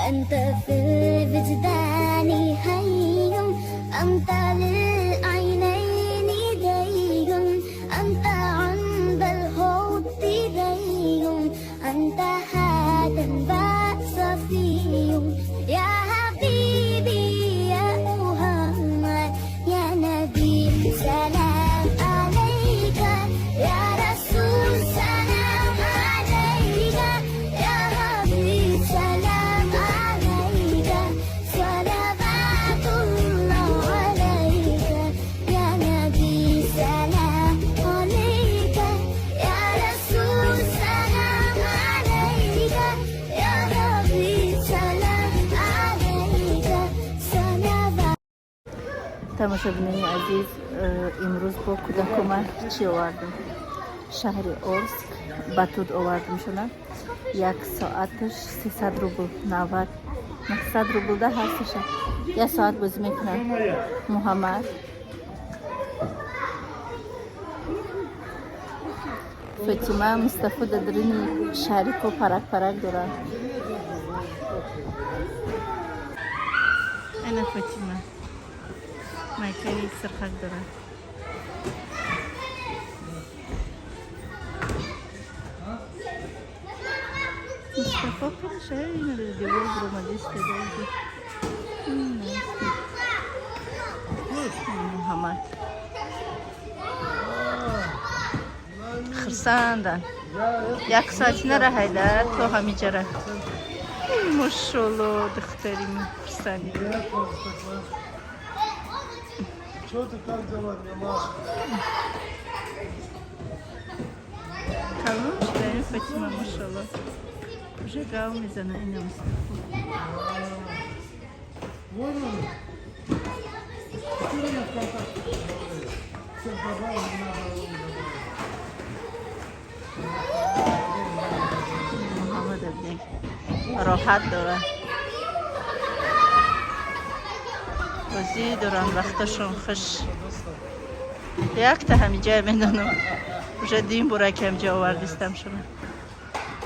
أنت في الوجدان حي، أنت للعينين دي، أنت عند الحوض ري، أنت هذا صفي. يا حبيبي يا محمد يا نبي سلام عليك، يا رسول سلام عليك، يا حبيب سلام عليك، صلوات الله عليك، يا نبي سلام عليك، يا رسول سلام عليك، يا حبيب سلام عليك، صلوات. Тамошобинони азиз, имрӯз бо кӯдакома чӣ овардем? Шаҳри Орск батут овардем шуна. Як соаташ 300 рубл, 90 900 рубл да ҳасташа. Як соат бозӣ мекунад Муҳаммад, Фотима, Мустафо. Дар даруни шарико парак парак доранд. Ана Фотима майкаи сирхак дорад. Мустафо хеле девор буромадиста. Муҳаммад хурсандан. Як соати нараҳайда то ҳамиҷара. Мошолло, духтари хурсанди. Что ты, как дела, милашка? Калон шудаем, Фатима, мошолло. Уже гав мезана ина Мустафо. Вон он. Ты меня ВКонтакте добавил. Всех добавил, меня добавил. Муҳаммад абдек роҳат дорад, бозӣ доранд, вақташон хуш. Якта ҳамиҷая медонам, уже дуюм бора ки ҳамиҷа овардистам шуна.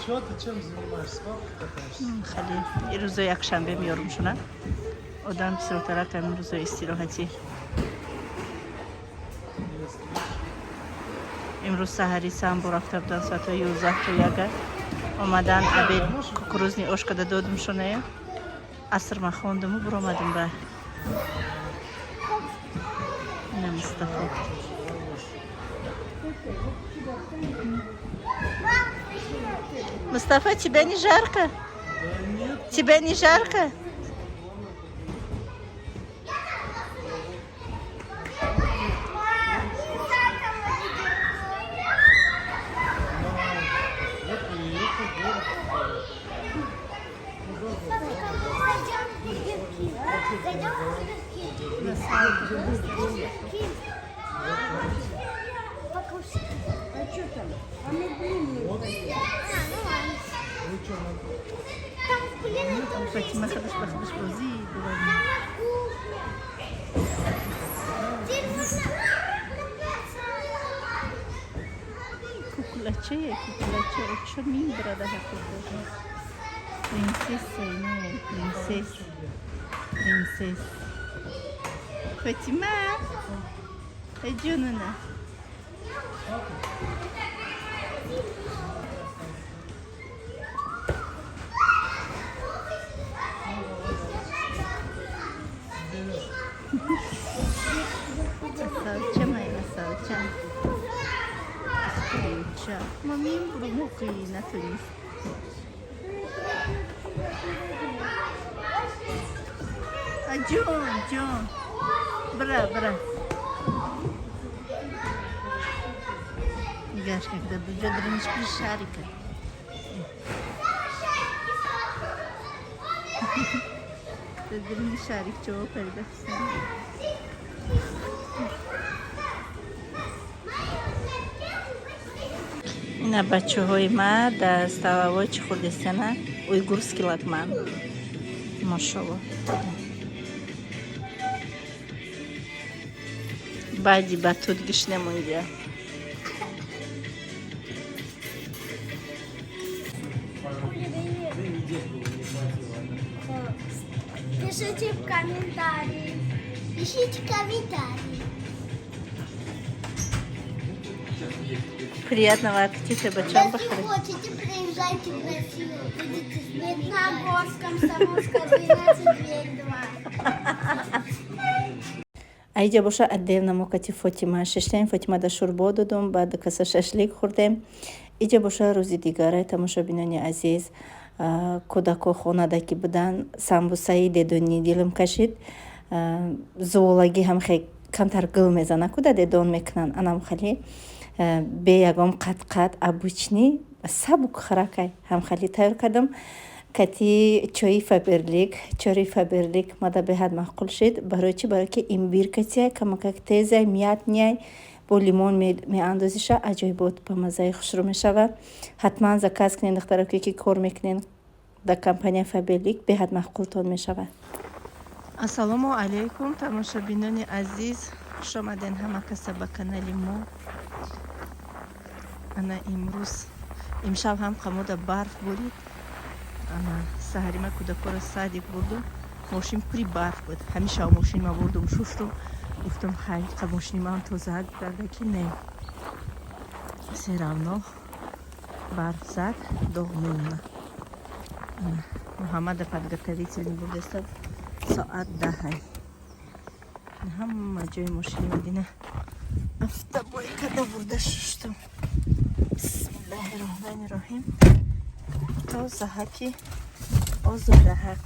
Чё ты, чем занимаешься? С бабкой катаешься? Хеле и рӯзои якшанбе меёрум шуна. Одам бисёртарак ҳамин рӯзои истироҳатӣ. Если. Имрӯз саҳари самбо рафта будан, соатҳои 11 то 1 омадан. Обед кукурузный ош када додум шунае. Аср ма хондуму буромадум ба ина Мустафо. Мустафа, тебя не жарко? Да нет. Тебя не жарко? Ну, вот и это город. Зайдем в Бургер Кинг. Зайдем в Бургер Кинг. Бургер Кинг. Покушать. А что там? А мы блин не Вот. поели. А, ну ладно. Вы что, на Там блины тоже Фатима есть. хадаш ба хадаш бозӣ дорад. Там кухня. Теперь можно кататься. Куклачае, куклача чо мебарада. Ҳақиқат принсесса ино, принцесс, принцесс Фатима ҷонуна. Асалча май, асалча, духтарича ма мебурум, оқи натонист. А ҷон, ҷон, бира, бира. Нигаш, когда буҷа дариниш пур шарика. Дарини шарик чо парида. Ина бачаҳои ма дар столовой чӣ хӯрдестана? Уйгурский лагман, мошалло. Баъди батут гишна мондия. Пишите в комментарии. Пишите комментарии. Приятного аппетита, бачам. Если Бахред. хотите, приезжайте в Россию. Будете Медногорск, Комсомольская, 12, дверь 2. Аиҷа боша отдельно мо кати Фотима шиштем. Фотима да шӯрбо додум, баъд каса шашлик хӯрдем. Иҷа боша рӯзи дигаре, тамошобинони азиз, кӯдако хонада ки буданд, самбусаи дедонӣ дилам кашид. Зуволагӣ ҳам хе камтар гул мезана, куда дедон мекунанд, анам хали бе ягон қат-қат, обычный сабук харакай ҳам хали тайёр кардам кати чои Фаберлик. Чои Фаберлик мада беҳад маъқул шид. Барои чӣ? Барое ки имбир катияй, камакак тезай, мятный, бо лимон меандозиша, аҷоибот ба маззаи хушрӯ мешавад. Ҳатман заказ кунед, духтароке ки кор мекунед дар компания Фаберлик, беҳад маъқултон мешавад. Ассалому алайкум, тамошобинони азиз, хуш омаден ҳама каса ба канали мо. Ана имрӯз, имшаб ҳам қамода барф бурид. Ана саҳари ма кӯдакоро садик бурдум, мошин пури барф буд. Ҳамеша мошин ма бурдум, шуштум, гуфтум, хай, қа мошини ман тоза карда ки не, всё равно барф зад, доғ мемона. Муҳаммада подготовительный бурдастам, соат 10-ай. Ҳама ҷои мошини мадина автобойкада бурда шуштум. Бисмиллаҳи роҳмани роҳим, тозаҳаки озодаҳак.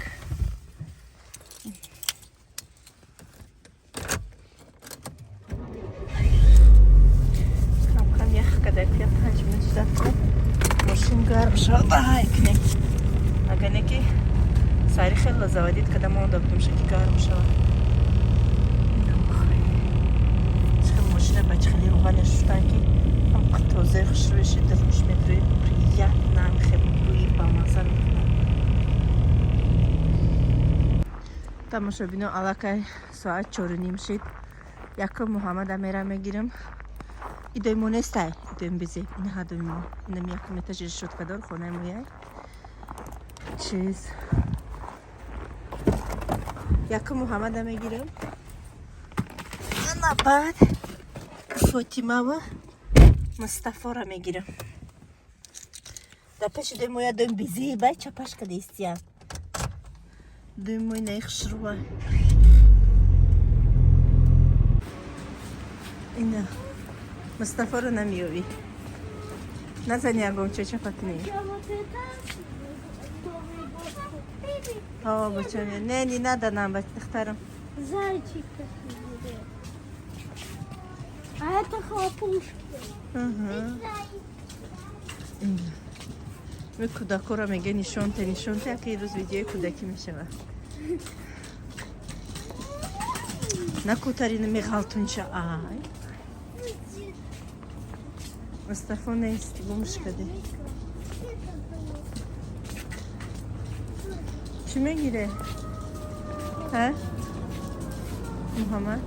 Камкам ях када, я 5 минут ждать кунам, мошин гарм шавад, ҳай кунем. Агар не ки сари хеле заводить када монда будем, шаки гарм шавад. Чихел мошина ба чихели руғане шуштан ки ҳам тозаи хушрӯи шид, дарунш медрӯи, приятно, хел бӯи бамаза мекунад. Тамошобино, аллакай соат 4:30 шид. Якум Муҳаммада мера мегирам. Идои мо нестай, идоим бизе, ина ҳадои мо, инам якум этажи решёткадор хонаи мояй. Чиз, якум Муҳаммада мегирам, ана баъд Фотимаву Мустафоро мегирам. Дар пеши дои моя доим бизи бай чапаш када истиям. Дои мой наи хушрӯа. Ина Мустафоро намеёвӣ, назани, ягон чо чапа кунӣ. Вот это Новый год купили. О, бачам, не, не надо нам, духтарам. Зайчик такой. А это хлопушки. Ми кӯдакоро меге нишонте, нишонте, яке рӯз видеои кӯдакӣ мешавад. Накӯтарина меғалтунча, ай. Мустафо нест, гумш каде. Чӣ мегире? Ҳа? Муҳаммад?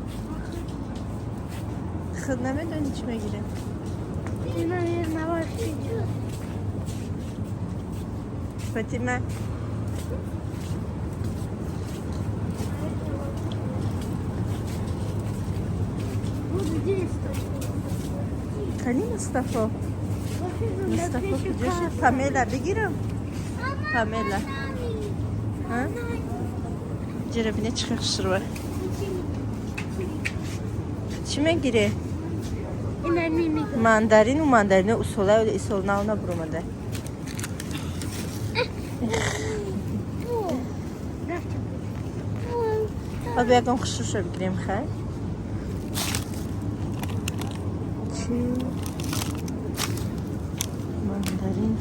Худ намедонӣ чӣ мегире? Ты, наверное, вообще Фатима, Буду действовать. Кани Мустафо? Мустафо куҷо шуд? Памела бигирам? Памела. Ҳа? Ҷера бине, чӣ хел хушрӯа. Чӣ мегире? Ина мимика. Мандарину, мандарину усолай, исол нав набуромада. О, Ҳозир ягон хушрӯша бигирем, хай? Чӣ? Мандарин.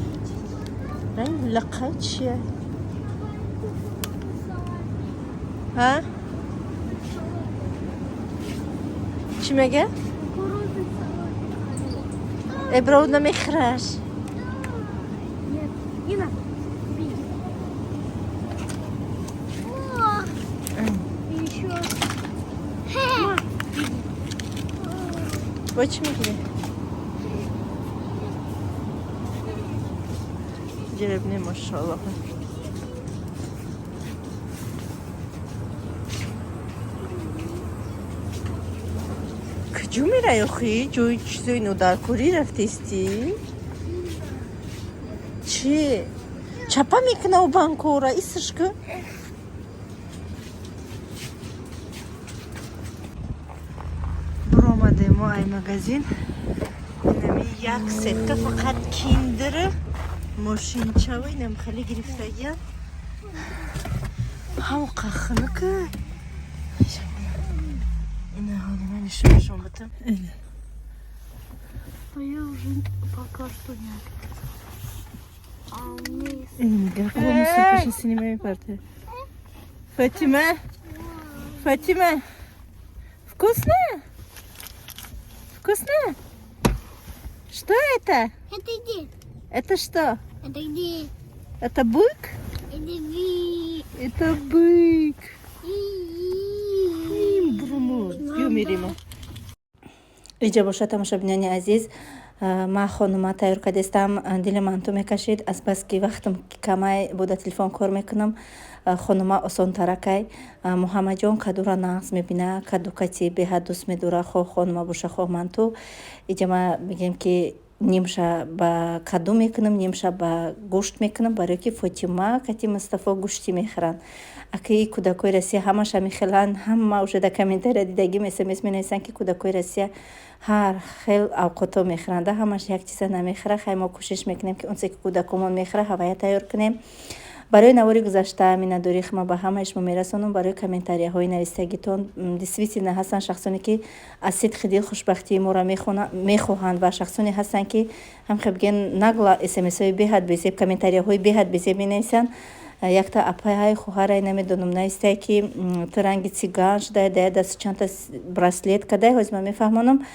Ранг лақай чия? Ҳа? Чӣ мега? Кукурузный салат. Э, броуд намехӯраш. Нет. Ина, беги. О, еще. Ма, беги. Бо чӣ мегирӣ? Ҷеребне, машаллоҳ. Куҷо мерай охи? Ҷои чизои нодаркорӣ рафтестӣ? Чи чапа мекуна у банкора исш ку? Буромадем мо ай магазин. Инами як сетка фақат киндеру мошинчаву инам хеле гирифтагиян. Ҳаво қахнука. Ина ҳоли ман нишонашон бутам. А я уже пока что нет. А у меня есть. Мегар синема мепарте. Фатима, Фатима, вкусно, вкусно. Что это? Это где? Это что? Это где? Это бык. Это ви. Это бык. Брумуд биё, меримо. Иҷа боша, тамошобинони азиз, ман хонума тайёр кардестам. Дили манту мекашид. Азбаски вақтам камай буда, телефон кор мекунам, хонума осонтаракай. Муҳаммадҷон кадура нағз мебина, каду кати беҳад дӯст медора, хоҳ хонума боша, хоҳ манту. Иҷа ма мегӯем, ки нимша ба каду мекунам, нимша ба гӯшт мекунам, барое ки Фотима кати Мустафо гӯштӣ мехӯранд. Акаи кӯдакои Россия ҳамаша мехеланд. Ҳама уже дар комментария дидагим, СМС менависанд, ки кӯдакои Россия ҳар хел авқотҳо мехӯранд, ҳамаш як чиза намехӯра. Хай, мо кӯшиш мекунем, ки онсе ки кӯдакомон мехӯра, ҳавая тайёр кунем. Барои навори гузашта миннатдории хума ба ҳамаи шумо мерасонам, барои комментарияҳои навистагитон. Действительно, ҳастанд шахсоне, ки аз сидқи дил хушбахтии моро мехоҳанд ва шахсоне ҳастанд, ки ҳамхел бигӯен, нагла СМСҳои беҳад безеб, комментарияҳои беҳад безеб менависанд. Якта апай, хоҳарай, намедонам, навистае, ки ту ранги цыган шудай, дая дасту чандта браслет кадай. Ҳозир ман мефаҳмонам.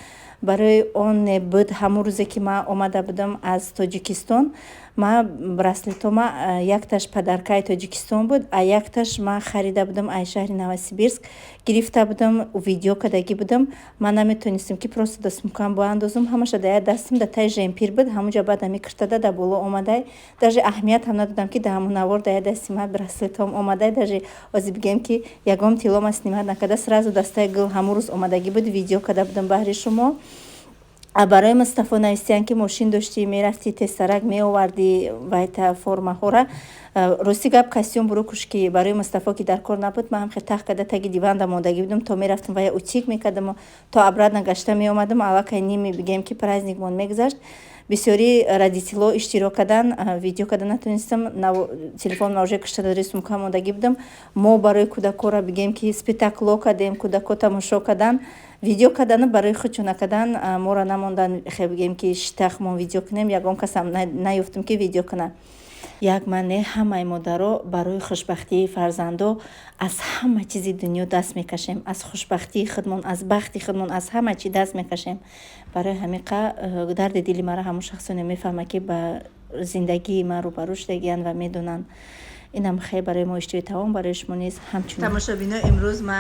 Барои он буд, ҳамон рӯзе ки ман омада будам аз Тоҷикистон, ман браслетома якташ подаркаи Тоҷикистон буд, а якташ ман харида будам, ай шаҳри Новосибирск гирифта будам, видео кардагӣ будам. Ман наметонистам, ки просто да сумкам боандозум ҳамаша. Да як дастам да таи жемпир буд ҳамунҷа. Баъд ами киртада да боло омадай. Даже аҳамият ҳам надодам, ки да ҳамун навор да як дасти ман браслетҳом омадай. Даже ҳозир бигӯем, ки ягон тиллома снимать накарда, сразу дастаи гул ҳамун рӯз омадагӣ буд, видео карда будам баҳри шумо. А барои Мустафо навистиян, ки мошин доштӣ, мерафтӣ, тезтарак меовардӣ вайта формаҳора. Рости гап, костюм брюкуш ки барои Мустафо ки дар кор набуд, ман ҳам тах карда таги диванда мондагӣ будам. То мерафтам, вая утюг мекардам, то обратно гашта меомадам, аллакай ними, бигем, ки праздникмон мегузашт. Бисёри родитело иштирок кардан, видео карда натонистам, телефон уже киштадари сумка мондагӣ будам. Мо барои кӯдакҳоро, бигем, ки спектакло кардем, кӯдакҳо тамошо кардан, видео кардану барои худшо накардан, моро намондан. Хе, бигем, ки шитахмон видео кунем, ягон касам наёфтем, ки видео кунад. Як ман не, ҳамаи модаро барои хушбахтии фарзандо аз ҳама чизи дунё даст мекашем, аз хушбахтии худмон, аз бахти худмон, аз ҳама чи даст мекашем. Барои ҳамиқа дарди дили маро ҳамон шахсоне мефаҳмад, ки ба зиндагии ман рӯбарӯ шудагиянд ва медонанд. Инам хел барои мо иштиҳои таом, барои шумо низ ҳамчунин. Тамошобино, имрӯз ма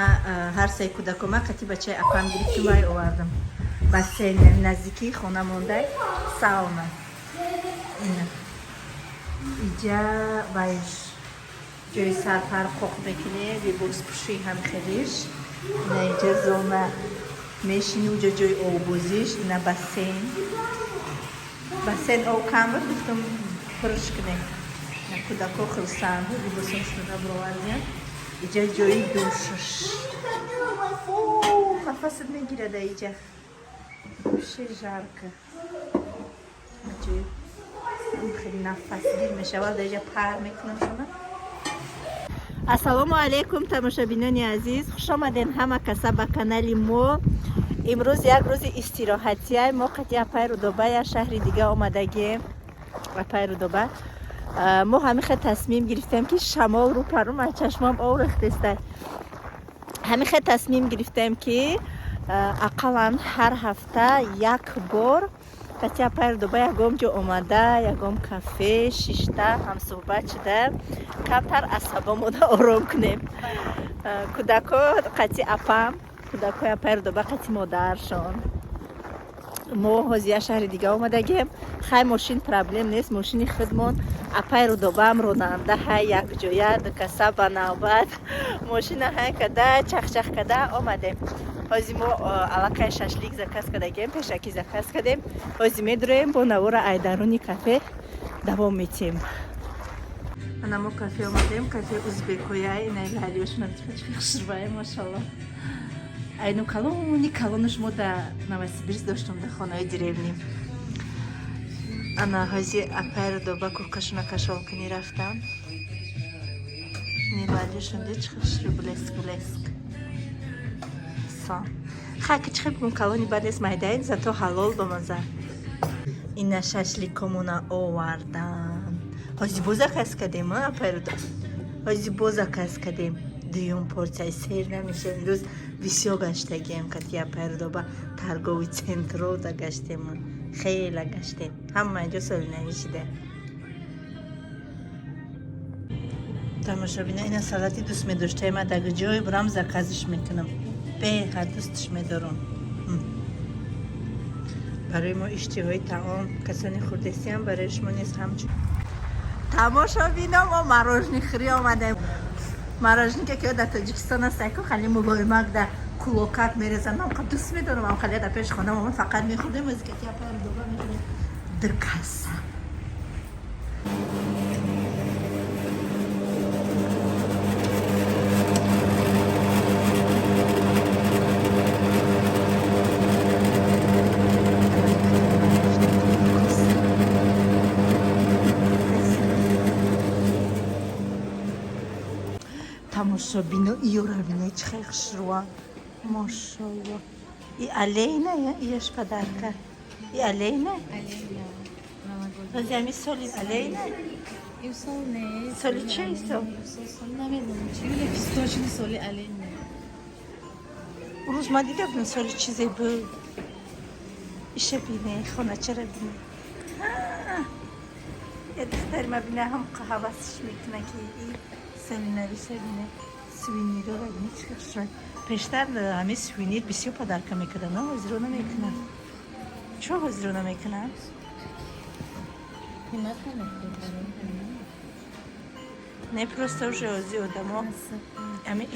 ҳар саи кӯдакома қати бачаи апам гирифтум, вай овардам бассейн, наздикии хона мондай сауна. Ина иҷа вайш ҷои сарпар қоқ мекунӣ, либоспӯшӣ ҳам хелиш. Ина иҷа зона мешинӣ, уҷа ҷои оббозиш. Ина бассейн. Бассейн об кам буд, гуфтам, пурш кунем. Ина кӯдако хурсанд буд, либосошонро бировардем. Иҷа ҷои душш, нафасат мегирада иҷа, вообще жарко. Ҷои хеле нафасгир мешавад, иҷа пар мекунам шуна. Ассалому алайкум, тамошобинони азиз, хушомаден ҳама каса ба канали мо. Имрӯз як рӯзи истироҳатия. Мо қати апай Рудоба як шаҳри дига омадагием. Апай Рудоба, мо ҳамин тасмим гирифтем, ки шамол рӯ парум, аз чашмам об рехтеста. Ҳамин хел тасмим гирифтем, ки ақаллан ҳар ҳафта як бор кати апай Рудоба ягон ҷо омада, ягон кафе шишта, ҳамсӯҳбат шуда, камтар асабомода ором кунем. Кӯдако қати апам, кӯдакҳои апай Рудоба қати модаршон. Мо ҳозир як шаҳри дига омадагем. Хай, мошин проблем нест, мошини худмон, апай Рудобаам ронанда ҳай. Якҷоя дукаса ба навбат мошина ҳай када, чахчах када омадем. Ҳози мо аллакай шашлик заказ кардагем, пешакӣ заказ кардем. Ҳози медроем, бо навора айдаруни кафе давом метиҳем. Ана мо кафе омадем, кафе узбекоя, инай лалиошона хушрӯяй, машалло. Айну калони калонаш мо да Новосибирск доштем, да хонаи деревни. Ана ҳози апай Рудоба куркашона кашолкунӣ рафтам. Нелалиошон ди чӣ хушрӯ, блеск блеск. Сон. Хаки чӣ бигум, калони бад нест, майдаин, зато ҳалол, ба маза. Ина шашликомона овардан. Ҳози боз заказ кардем, апай Рудоба. Ҳози боз заказ кардем. Дуюм порсияи сер намеша. Имрӯз бисёр гаштагием кати апай Рудоба, торговый центро да гаштем. Хела гаштем. Ҳама ҷо соли навӣ шида. Тамошобино, ина салати дӯст медоштаи ма, дар ҷое бурам заказш мекунам. Беҳад дӯстш медорам. Барои мо иштиҳои таом, касони хурдесиам, барои шумо низ ҳамчун. Тамошобино, мо мороженое хӯрӣ омадем. Мороженое ки дар Тоҷикистон аст, айко хали мулоимак дар кулокак мерезанд. Ман дӯст медорам, ам хали дар пеши хонам омад, фақат мехӯрдем, ози кати апай Рудоба мехӯрем. Диркаса. Тамошобино, иёра бинед, чӣ хел хушрӯа, мошалло. И олейна ияш подарка. И олейна? Олейна. Новогодний. Ҳози ҳами соли олейна? Имсол не. Соли чӣ имсол? Имсол сол намедонам чӣ, лекин точно соли олейна. Рӯз ман дида будам, соли чизе буд. Иша бине, хоначара бине. Я духтари ма бине, ҳам ҳавасш мекуна, ки и соли навиша бине. Сувенирора бине, чӣ хушрӯй. Пештар ҳамин сувенир бисёр подарка мекарданд, но ҳозиро намекунанд. Чо ҳозиро намекунанд? Қимат намекунад барои ҳамин. Не, просто уже ҳози одамо ҳамин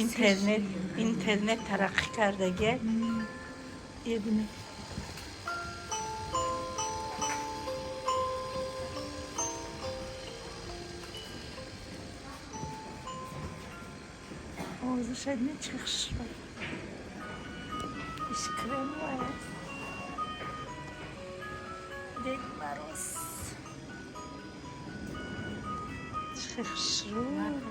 интернет тараққӣ кардагия. Ия бине. Овозаша бине, чӣ хушрӯй. Иш кремовая. Дед Мороз. Чӣ хушрӯй.